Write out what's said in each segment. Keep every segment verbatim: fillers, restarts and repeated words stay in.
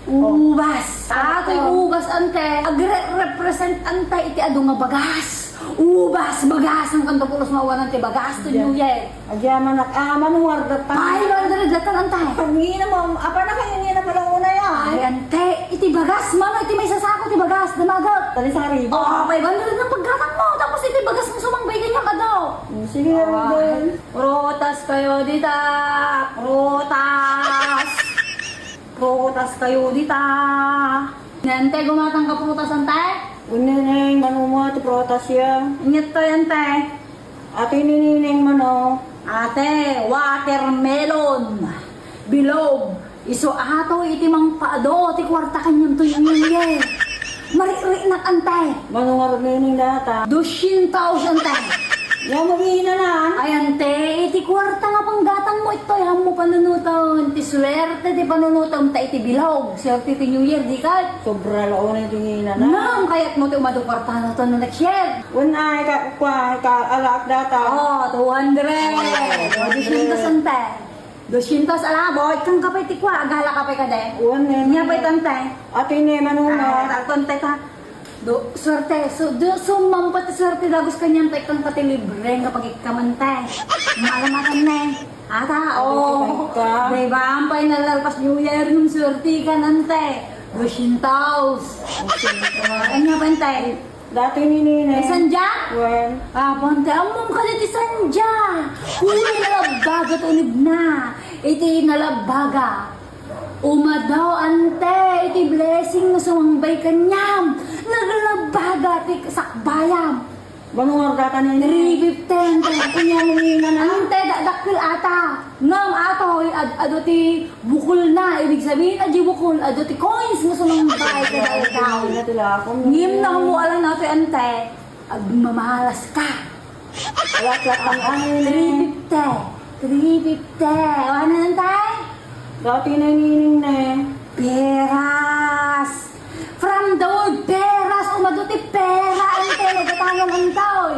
Ubas. Ah, toy ubas, ante. Agre-represent, ante, iti adu nga bagas. Ubas, bagas. Ang kanta pulos mawanan ti bagas, to New Year. Agyamanak, ah, manuar data. Five hundred data, ante. Pagngina mo, apa na kayo niya na pala una yan? Ay, ante. Iti bagas, mano, iti may sasako, ti bagas, damagat. Tali sa ribo. Oh, five hundred na paggatang mo. Tapos iti bagas mo sumangbay kanya, kado. Hmm, sige, Ay. Ruben. Prutas kayo dita. Prutas. Prutas kayo dita. Nente, gumatang ka prutas, ante? Uneneng, mano mo ti prutas ya? Inyat to, ante. Ate ni Nineng, mano? Ate, watermelon. Bilog. Isu ato iti mangpaado ti kuarta kaniam to, New Year. Maririnak, ante. Mano nga rumining data? Dosyentos, ante. Ya, maginanan. Ay, ante, iti kuarta nga panggatang mo, itoy, hammo panunutom. Ti suerte ti panunutom, ta iti bilog. Suerte ti New Year, di ka? Sobra la unay ti nginanan. Nang kayat mo ti umadu kuarta na to, no, next year. Wen ay, ka, kwa, ka, alaak data. Oh, two hundred. Oh, dosyentos, ante. Dosyentos, ala, boy, kang kapay ti kwa, agala kapay ka de. Wen, nen. Nya pay, tante. Ate ni, mano nga? Ah, tonte ta. Do, suerte, so, do, sumampa ti suerte, dagus kaniam, tay kang pati libre nga pagikkamante. Maalam-alam ne. Ata, oh. Di ba, ampay nalalpas New Year, nung suerte ka nante. Dosyentos. Dosyentos. Anya pa, ante? Dati ni Nene. Ay, sandya? Wen. Ah, pante, ammom ka di ti sandya. Uy, nalabbaga ti uneg na. Iti nalabbaga. Umadaw, ante, iti blessing nga sumangbay kaniam. Naglabaga ti sakbayam. Mano nga data ni Nene? Three fifty, ante. Kunya mo ni Nene? Ante, da-, dakkel ata. Ngem atoy, ad-, adu ti bukol na. Ibig sabihin, adu bukol, adu ti coins nga sumangbay kada aldaw. Ngem no ammo alan atoy, ante, agmamalas ka. Alas latang angin. Three fifty. Three fifty. Ano, ante? Dati na iniining na eh. Peras. From the word peras, umadu ti pera, ante, nagatayon, antoy.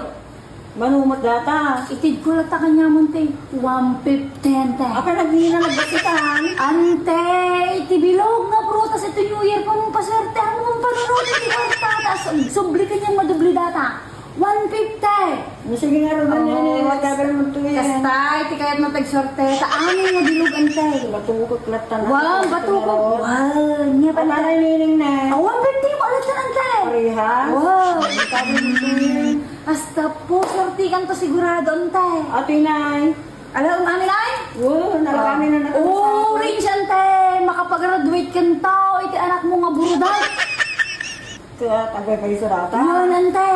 Mano met data? Itid ko latta kaniamon ti one fifty, ante. Apa, nagmina, nagbasitan? Ante, iti bilog nga prutas iti New Year, pampasertean mo, panunutan ti kwarta, tas subli kaniam madubli data. One fifty. Sige nga, Ruben, Oo. Yan, eh, whatever mo to yan. Kasta, iti kayat na tagsorte, ta amin nga bilog, ante. Batukot latta na. Wow, batukot. Wow, niya pa. Ang nanay nining na. Ah, one fifty mo, alas na, ante. Parehas. Wow. Sabi mo to yan. Hasta po, sorti kan to sigurado, ante. Ate Nay. Alam, Mami Nay? Wow, nalami na natin sa Orange, ante. Makapagraduate kan to. Iti anak mo nga buruday. Kaya, tagbay pa yung surata. Yun, ante.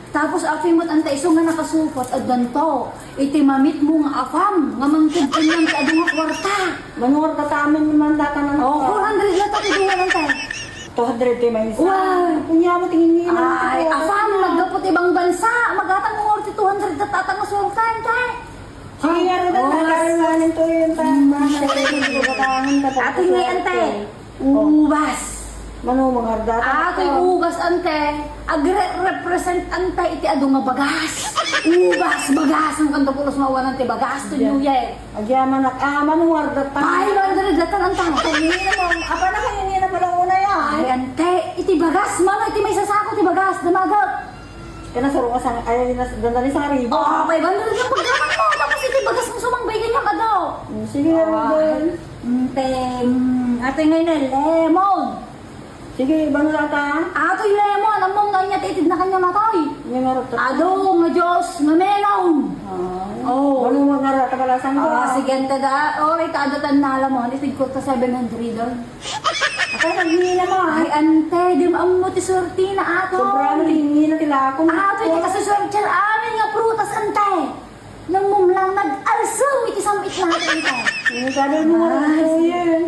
Tapos, api mo't, ante, isu nga nakasupot, addanto. Iti mamit mo nga afam, nga mangkid kaniam ti adu nga kwarta. Manuar ka ta amin naman, data na Oh, four hundred lang, tati, duwa lang, te. Two hundred ti maysa. Wow. Kunya mo, tingin niya naman Ay, ito. Afam, naggapu ti ibang bansa. Magatang mo ti two hundred ta tatang nga sueldo, ante. Sige, nga rin, Oh, ante, mas- karin nga rin to yun, ta. Mm. Mga kaibigan, batangan ka, Ate, tapos nga, ante. Ubas. Mano, mga data Ah, kay to. Ubas, ante. Agre-, represent, ante, iti adu nga bagas. Ubas, bagas. Ang kanta pulos mawanan ti bagas, to Yeah. New Year. Agyaman ak-, ah, mano, warda ta. Five hundred latta, ante. Kanina mo, apa na kanina pala una yan? Ay, ante, iti bagas, mano, iti may sasako, ti bagas, damagat. Kana saro ka sang, ay, nas-, dandani sang ribo. Oh, five hundred lang pagkakan mo. Tapos iti bagas mo sumangbay kanya ka daw. Mm, sige, Ah. Ruben. Mm, te, mm, ate ngayon na, lemon. Sige, bang rata? Atoy lemon, among nga niya, itid na kanya matay. May marot ka. Ado, nga Diyos, nga melon. Ah. Oh. Ano mo nga rata pala sang Ah, ba? Sige, ante da. Oh, ita, adatan na lemon. Itid ko ta seven hundred doon. Ate, nagmina mo, ah. Ay, ante, di mo ammo ti sorti na ato. Sobra mo, tingin na tila ako. Ah, ito, ito, kasuswerte, amin nga prutas, ante. Nang mumlang nag-alsam iti samit na ito, ante. Yung sabi mo, Ay. Ano yun?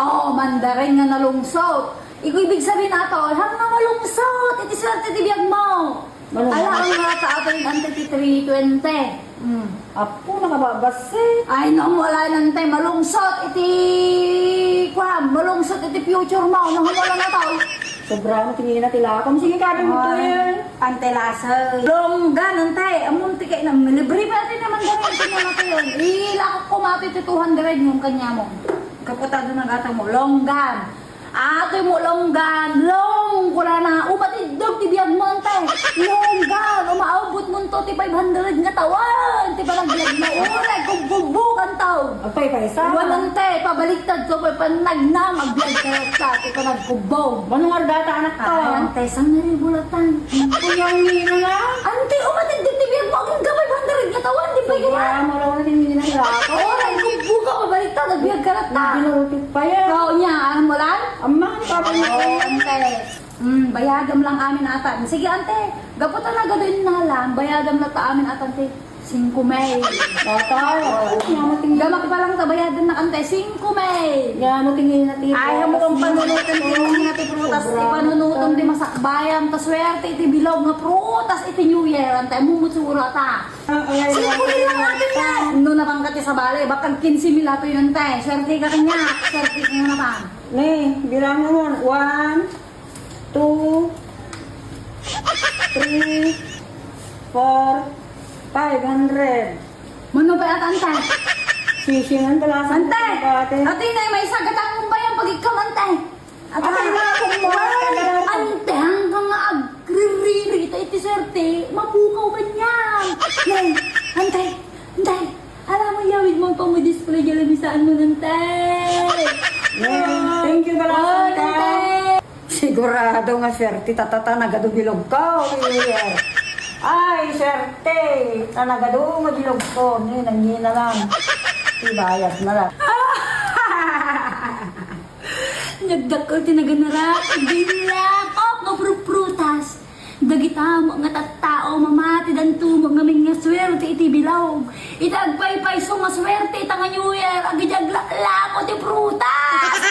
Oh, mandarin nga nalungsot. Iku ibig sabihin ato, hang nga malungsot, iti swerte ti biag mo. Malungsot. Ala, ang nga ta ato yung ante ti three twenty. Mm. Apo, nakababas eh. Ay, no, wala nang time. Malungsot iti, kuwan, malungsot iti future mo. No, wala na tao. Sobra mo, tingin na tila ako. Sige, kabi mo to Ay, yun. Ante lasa. Longgan, ante. Amon ti kay na, libre pa natin naman dami. Ante naman to yun. Ilakok ko mati ti two hundred yung kanya mo. Kaputado na gata mo. Longgan. Atoy mo longgan, long, kunana, umatiddog ti biagmo, ante. Longgan, umaabot mo to ti five hundred nga tawen, ti panagbiagmo. Uray, kubbog-bog, antaw. Agpaypaysa. Wan, ante, pabaliktad to, pay panagnam, agbiag ka ta, ti panagkubbog. Mano nga data, anak ka? Ay, ante, sangaribu latan. Kuya, ang nina nga. Ante, umatiddog ti biagmo, agingga five hundred nga tawen, di ba? Sobra, mura na tinigil ang lako. Uray, kubbog ka, pabaliktad, agbiag ka ta. Hindi na rupit pa yan. Oo, niya, alam mo lang? Amang, papa mo. Oo, ante. Mm, bayadam lang amin atan. Sige, ante. Gapu ta nagadu innalam, bayadam lang ta amin atan ti singko mil. Tatay, ako, nga matingin. Gamak pa lang ta bayadan na, ante, singko mil. Nga matingin na ti Ay, amo kong panunutan ti mga ti prutas, ti panunutan ti masakbayan, ta swerte iti bilog nga prutas iti New Year, ante, mumutsura ta. Singko mil lang atin na. No, napangkat ti sabali, bakag kinse mil ato yun, ante. Swerte ka kanya, swerte ka nga naman. Ne, birangan mo. One, two, three, four, five hundred. Mano ba at ante? Sisingan ka lang sa Ante! Ate! Ate, na may sagatang bayang pagikam, ante! Ate, Ate, na akong mga Ay, kaganapan. Ante, hanggang nga agririri ita iti swerte, mapukaw ka niyan! Nay, ante! Ante! Alam mo, yawid mo pa mo display dyan, bisaan mo, ante! Nay, thank you, Galasanta. Ante! Sigurado nga swerte, tatata, nagadu bilog ko, New Year. Ay, swerte, ta nagadu nga bilog ko, ni, nangina lang. Ibayad na lang. Nagdakkel ti naganarak, dinlakok nga pruprutas. Dagita mo nga tattao, mamati danto mo ngamin nga swerte iti bilog. Iti agpaypayso nga swerte ita nga New Year, agidi aglaklako ti prutas.